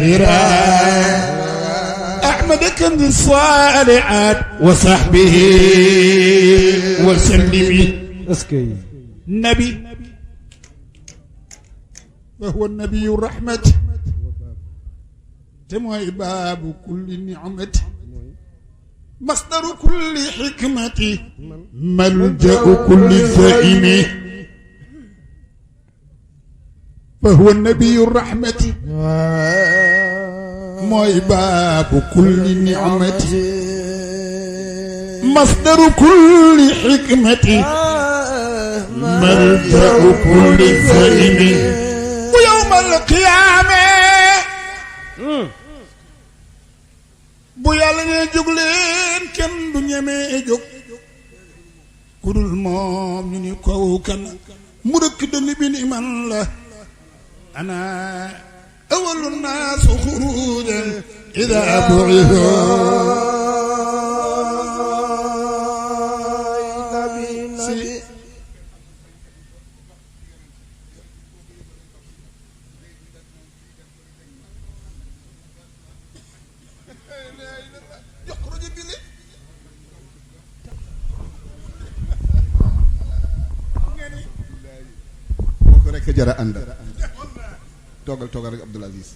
سائرا أحمد كنز الصالحات وصحبه وسلم. اسكي النبي وهو النبي الرحمة تموي باب كل نعمة مصدر كل حكمة ملجأ كل ثائم فهو النبي الرحمة موي باب كل نعمة مصدر كل حكمة ملجأ كل ثائم ويوم القيامة bu yàlla ne jóg leen kenn du ñemee jóg ku dul moom ñu ni kaw kan mu dëkk dënn bi ni man la ana awalu naas xurujan ida bu'ithu rek jara ànd toogal rek Abdoul Aziz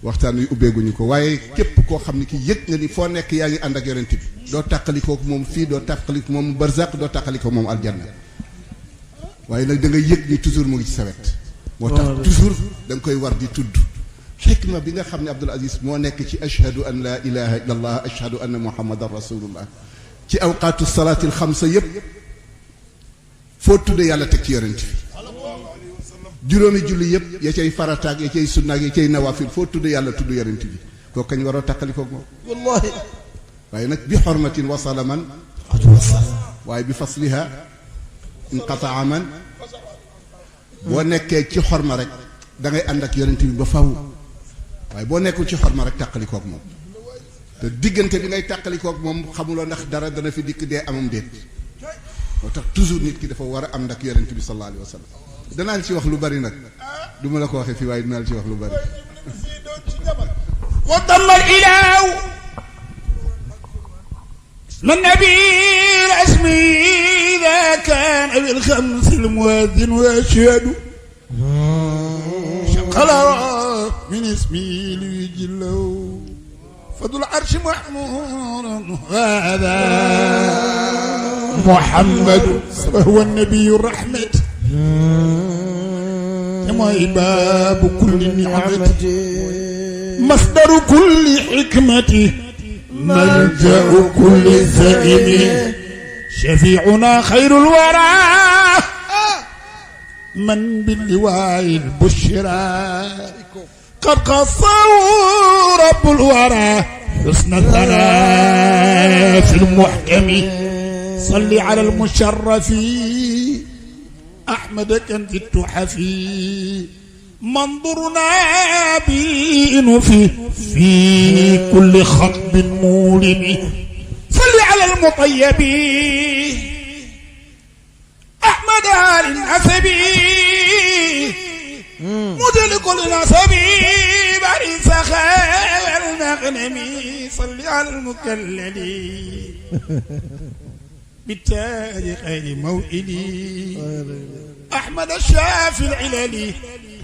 waxtaan wi ubbeeguñu ko waaye képp koo xam ne ki yëg nga ni foo nekk yaa ngi ànd ak yonent bi doo tàqalikoo moom fii doo tàqalikoo moom barzaq doo tàqalikoo moom aljanna waaye nag da nga yëg ni toujours mu ngi ci sa wet moo tax toujours da nga koy war di tudd xikma bi nga xam ne Abdoul Aziz moo nekk ci ashhadu an la ilaha illa allah ashhadu anna muhammadan rasulullah ci awqaatu salaatil xamsa yëpp foo tudde yàlla teg ci yonent bi juróomi julli yëpp ya cay farataak ya cay sunnaak ya cay nawaafil foo tudd yàlla tudd yonent bi kooku kañ waroo tàqalikoog moom wallahi waaye nag bi xormatin wasala man waaye bi fasliha inqataa man boo nekkee ci xorma rek da ngay ànd ak yonent bi ba faw waaye boo nekkul ci xorma rek tàqalikoog moom te diggante bi ngay tàqalikoog moom xamuloo ndax dara dana fi dikk dee amam déet moo tax toujours nit ki dafa war a ànd ak yonent bi sallallahu alayhi wa sallam danaa ci wax lu bari nag du ma la ko waxee fii waaye dinaa ci wax lu bari wa damma al-ilahu من نبي الاسمي إذا كان بالخمس المؤذن وأشهد شقل من اسمي ليجله فذو العرش محمود هذا محمد وهو النبي الرحمة كما باب كل نعمة مصدر كل حكمة ملجأ كل ثائم شفيعنا خير الورى من باللواء البشرى قد قصه رب الورى حسن الثناء في المحكم صل على المشرف أحمد كنز التحفي منظرنا بين في كل خطب مولم صل على المطيب أحمد آل النسبي مدل كل نسبي باري سخاء المغنمي صل على المكلل بالتاج خير موئلي أحمد الشافي العلالي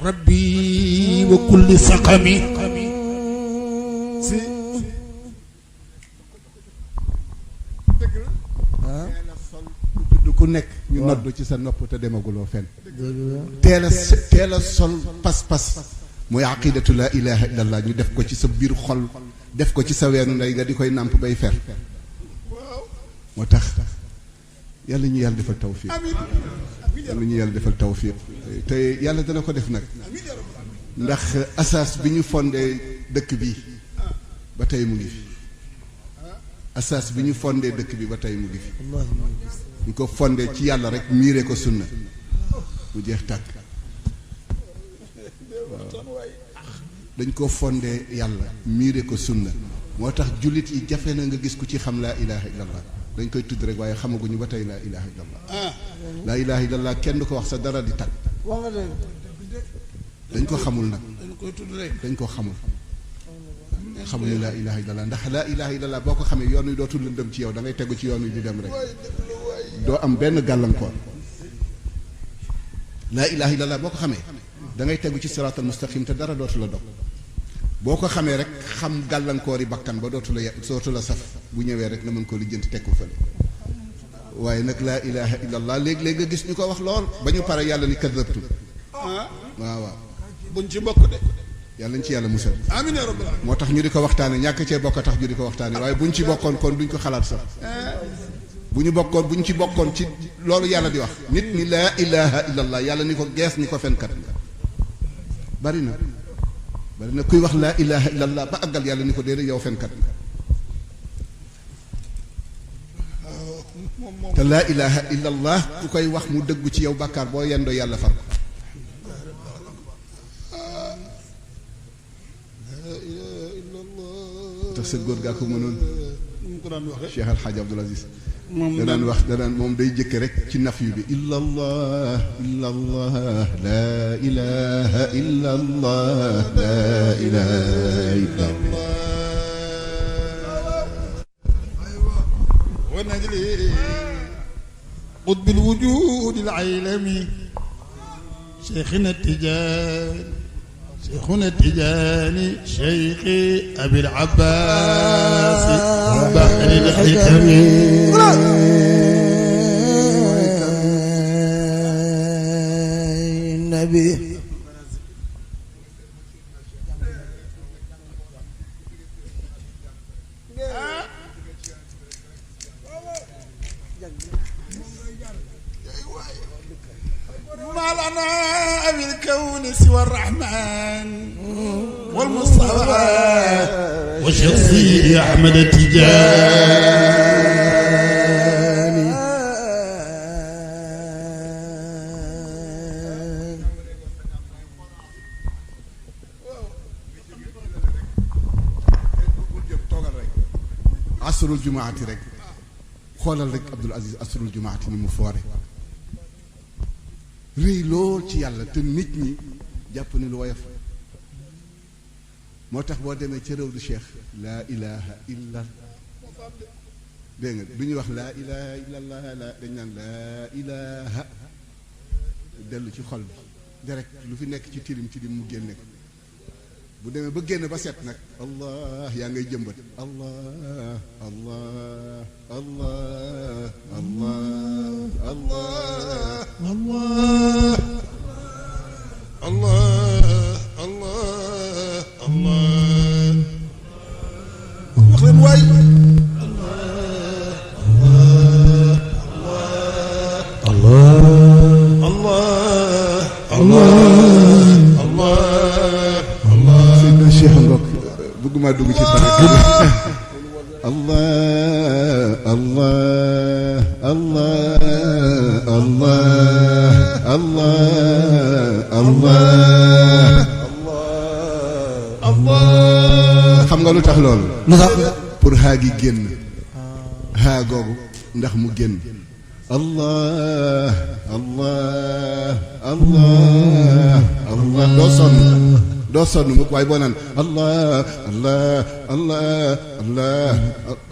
ربي وكل سقمي ku nekk ñu noddu ci sa nopp te demaguloo fenn teel a sol pas-pas mooy aqidatu la ilaha illallah ñu def ko ci sa biir xol def ko ci sa weenu ndey nga di koy nàmp bay fer moo tax yàlla ñu yàlla defal tawfiq yàlla ñu yàlla defal tawfiq te yàlla dana ko def nag ndax asaas bi ñu fondé dëkk bi ba tey mu ngi fi asaas bi ñu fondé dëkk bi ba tey mu ngi fi ñu ko fondé ci yàlla rek miire ko sunna mu jeex tàkk dañ ko fondé yàlla miire ko sunna moo tax jullit yi jafe na nga gis ku ci xam laa ilaha illallah dañ koy tudd rek waaye xamaguñu ba tey laa ilaha illallah laa ilaha illallah kenn du ko wax sa dara di tag dañ ko xamul nag dañ ko xamul xamuñu laa ilaha illallah ndax laa ilaha illallah boo ko xamee yoon wi dootul lëndëm ci yow da ngay tegu ci yoon wi di dem rek doo am benn gàllankoor laa ilaha illallah boo ko xamee da ngay tegu ci siraatal mustaqim te dara dootu la dog boo ko xamee rek xam gàllankoor yi bakkan ba dootu la saf bu ñëwee rek nga mën ko lijjanti teg ko fële waaye nag laa ilaha illallah léeg-léeg nga gis ñu ko wax lool ba ñu pare yàlla ni kadabtu waaw buñ ci bokk de yàlla ñu ci yàlla musal amiin yaa rabbal aalamiin moo tax ñu di ko waxtaane ñàkk cee bokk tax ñu di ko waxtaane waaye buñ ci bokkoon kon duñ ko xalaat sax buñ ci bokkoon ci loolu yàlla di wax nit ni laa ilaha illallah yàlla ni ko gees ni ko fenkat nga bari na kuy wax laa ilaha illallah ba àggal yàlla ni ko déedéet yow fenkat nga te laa ilaha illallah ku koy wax mu dëggu ci yow bàkkaar boo yendoo yàlla far ko tax sa góor gaa ko mënoon Cheikh Al Hadj Abdoul Aziz danaan moom day jëkke rek ci nafyu bi illallah illallah laa ilaha illallah laa ilaha illallah wa najli qutbil wujudi al-aylami شيخنا التجاني شيخي أبي العباس بحر الحكم النبي ما لنا أبي الكون سوى الرحمن والمصطفى وشخصي أحمد التجاني asrul jumaati rek xoolal rek Abdoul Aziz asrul jumaati ni mu foore réy lool ci yàlla te nit ñi jàpp ni lu woyof moo tax boo demee ca réew du cheikh laa ilaha illa dégg nga du ñuy wax laa ilaha illallah la dañ naan laa ilaha dellu ci xol bi direct lu fi nekk ci tilim mu génne ko bu demee ba génn ba set nag allah yaa ngay jëmbat allah allah allah allah allah Allah Allah Allah wax leen waay bëgguma dugg ci sax Allah Allah Allah Allah Allah Allah Allah xam nga lu tax loolu lu tax pour haa gi génn haa googu ndax mu génn Allah Allah Allah Allah doo sonn mukk waaye boo naan allah allah allah allah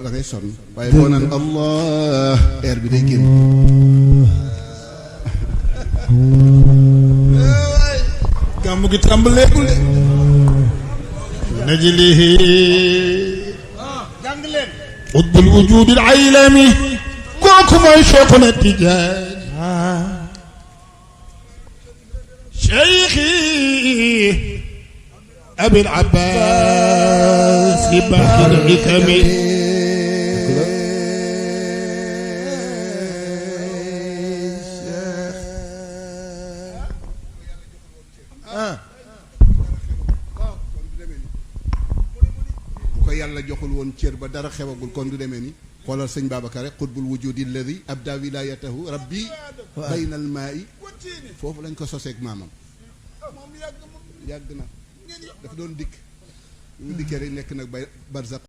da ngay sonn waaye boo naan allah air bi day génn gàmmu gi tàmbaleegul de najlihi jàng leen qutbul wujudi al-aylami kooku mooy Cheikhuna Tijaani شيخي أبي العباس بحر الحكم bu ko yàlla joxul woon cër ba dara xewagul kon du demee ni xoolal sëñ Babacar rek qutbul wujudi alladi abda wilayatahu rabbi bayna al maa'i foofu lañ ko soseeg maamam yàgg na dafa doon dikk mu dikkee rek nekk nag bay barzaq